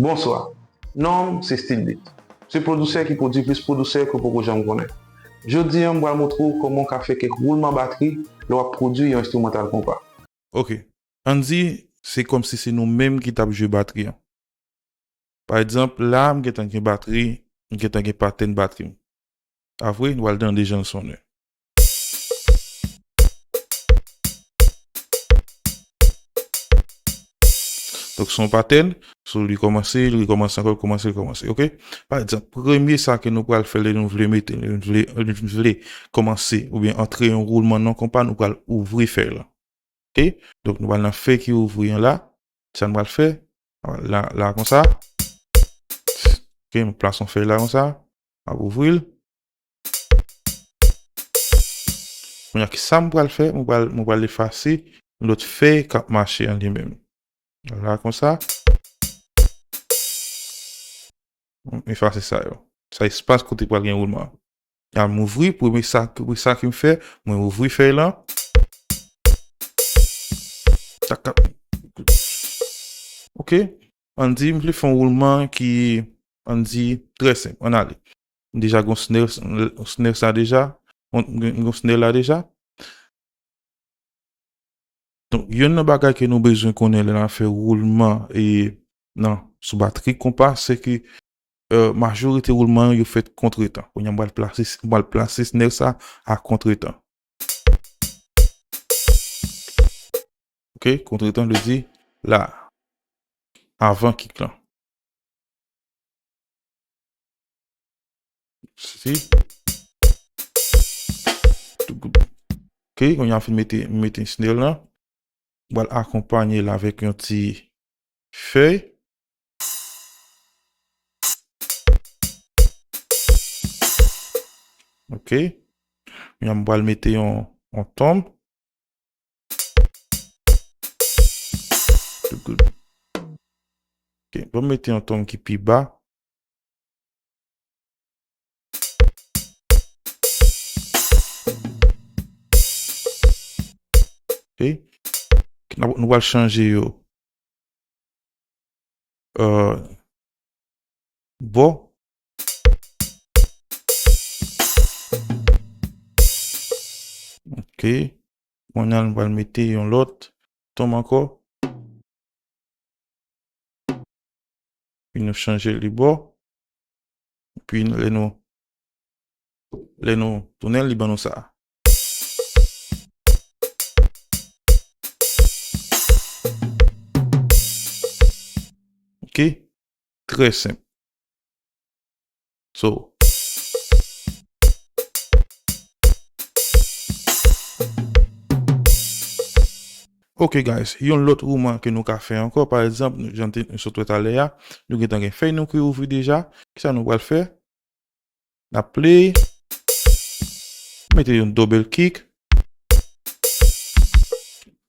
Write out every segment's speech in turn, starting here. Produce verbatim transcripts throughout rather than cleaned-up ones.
Bonswa, non m se Stylbeat. Se pwodisè ki pwodui plis pwodisè ke w poko janm konnen. Jodi a, m pral montre w kòman w ka fè kèk woulman batri lè w ap pwodui yon enstrimantal konpa. Ok, ann di, se kòmsi se nou menm ki t ap jwe batri an. Pa egzanp, la, m gentan gen batri, m gentan gen patèn batri m. Apre, nou pral tande jan l sonnen. Donk, se yon patèn, so li kòmanse, li kòmanse ankò, li kòmanse, li kòmanse, ok? Pa egzanp, premye sa ke nou pral fè lè nou vle mete, lè nou vle, lè nou vle kòmanse oubyen antre yon woulman nan konpa, nou pral ouvri fèy lan. Ok? Donk, nou pral nan fèy ki ouvri an la. Sa nou pral fè? La, la konsa. Ok, m plase yon fèy la konsa. M ap ouvri l. Kounye a, ki sa m pral fè? M pral, m pral efase yon lòt fèy k ap mache an li menm. La konsa. M efase sa yo. Sa espas kote pral gen woulman. Al m ouvri, premye sa, premye sa ke m fè, mwen ouvri fèy lan. Tak, tak. Ok. Ann di, m vle fè yon woulman ki, ann di, trè senp. Ann ale. M deja gon snare, snare sa deja. Gon, gon snare la deja. Donk, youn nan bagay ke nou bezwen konnen lè n ap fè woulman e nan sou batri konpa, se ke, euh, majorite woulman yo fèt kontretan. Kounye a, m pral plase, m pral plase snare sa a kontretan. Ok, kontretan vle di la, avan kick lan. Si. Ok, kounye a m fin mete, mete snare lan. M pral akonpanye l avèk yon ti fèy. Ok. Kounye a m pral mete yon, yon tom. Ok, ban m mete yon tom ki pi ba. Ok. Nou, nou pral chanje yo. Euh, bò. Ok. Kounye a, nou pral mete yon lòt tom ankò. Epi nou chanje li bò. Epi lè nou, lè nou tounen, li ban nou sa. Ok? Trè senp. So. Ok, guys, yon lòt woulman ke nou ka fè ankò, pa egzanp, nou, jan te, nou sot wè talè a, nou gentan gen fèy nou ki ouvri deja. Kisa nou pral fè? N ap play. Mete yon double kick.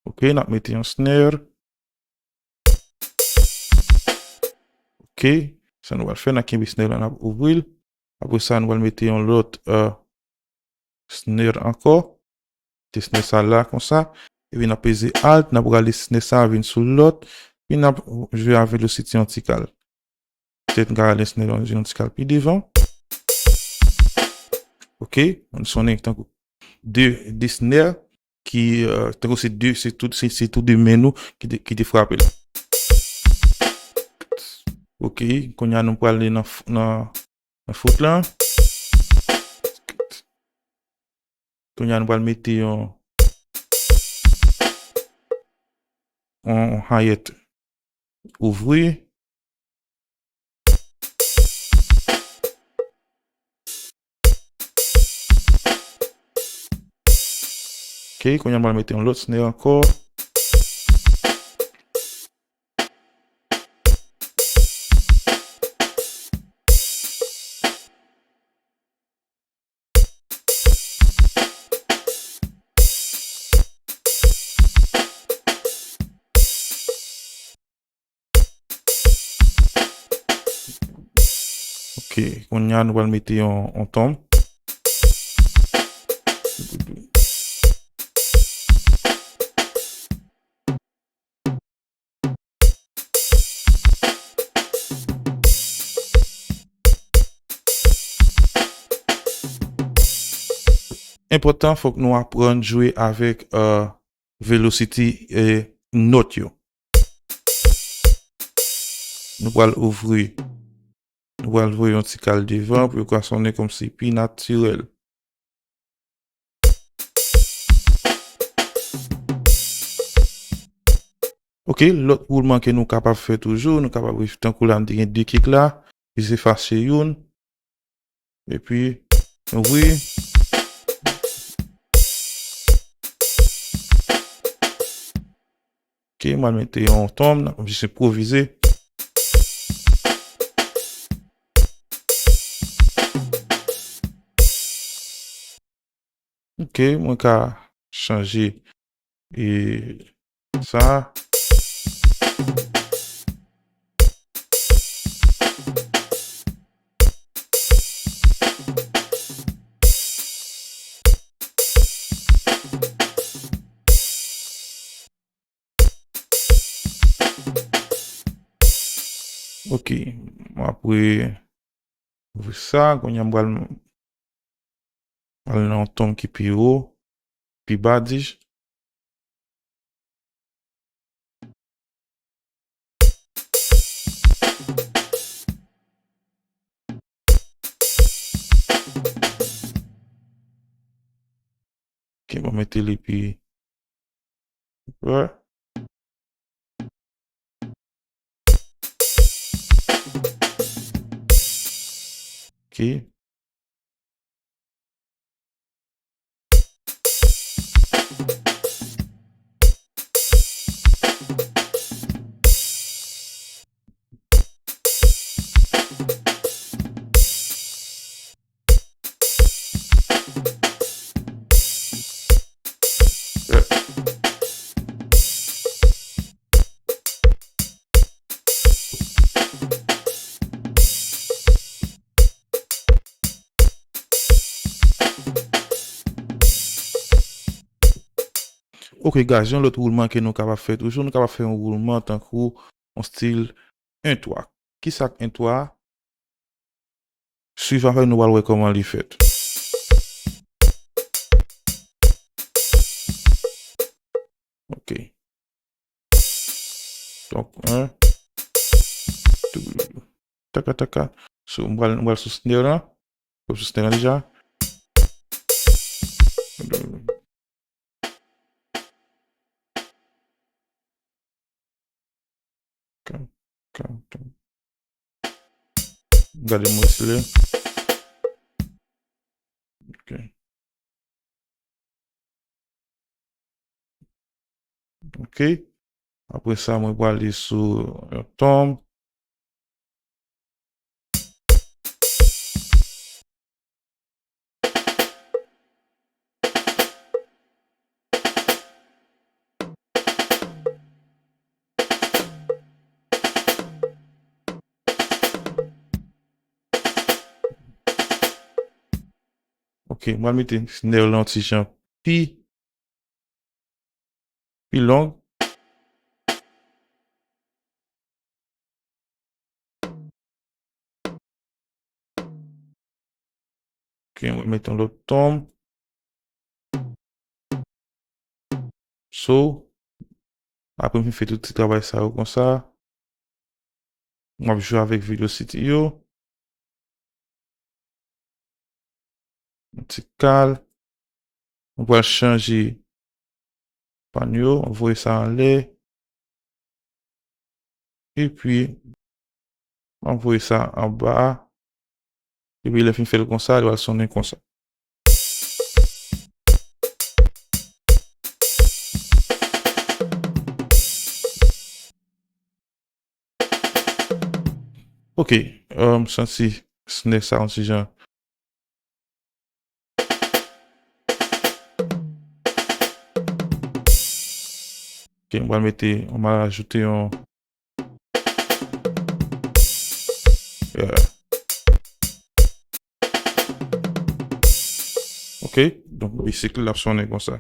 Ok, n ap mete yon snare. Ok, sa nou pral fè, n ap kenbe snare la, n ap ouvri l. Apre sa, nou pral mete yon lòt, euh, snare ankò. Mete snare sa la, konsa. Epi n ap peze Alt, n ap rale snare sa vin sou lòt. Epi n ap jwe a velosite yon ti kal. Petèt n ka rale snare la yon ti kal pi devan. Ok, nou sonnen tankou de, de snare ki, euh, tankou se de, se tout, se, se tou de men nou ki te, ki te frape l. Ok, kounye a nou prale nan, f- nan, nan foot lan. Kounye a nou pral mete yon, yon hi-hat ouvri. Ok, kounye a m pral mete yon lòt snare ankò. Ok, kounye a nou pral mete yon, yon tom. enpòtan, fòk nou aprann jwe avèk, euh, velocity e nòt yo. Nou pral ouvri, nou pral voye yon ti kal devan pou yo ka sonnen kòmsi pi natirèl. Ok, lòt woulman ke nou kapab fè toujou, nou kapab, tankou la, m te gen de kik la, jis efase youn, epi ouvri. Ok, m al mete yon tonm, m ap jis enpwovize. Ok, mwen ka chanje e sa. Ok, m apre ouvri sa, kounye a m pral al nan yon tonm ki pi wo, pi ba, dis. Ok, bon, mete li pi. Ouais. Ok. Ok, guys, yon lòt woulman ke nou kapab fè toujou, nou kapab fè yon woulman tankou yon stil en twa. Kisa k en twa? Swiv avè m, nou pral wè kòman li fèt. Ok. Donk, en. Taka, taka. So, m pral, m pral sou snare la. Sou snare la deja. Kan, kan, kan. Gade m resle. Ok. Ok. Apre sa, mwen prale sou yon tonm. Ok, mwen mete snare lan ti jan pi, pi long. Ok, mwen mete yon lòt tonm. So, apre m fin fè tout ti travay sa yo konsa, m ap jwe avèk velocity yo. Yon ti kal. Mwen pral chanje pan yo, voye sa anlè. Epi, mwen voye sa anba. Epi, lè fim fè l konsa, li pral sonnen konsa. Ok, euh, m santi snare sa yon ti jan. Ok, m pral mete, m pral ajoute yon, yeah. Ok, donk, bisikl la ap sonnen konsa.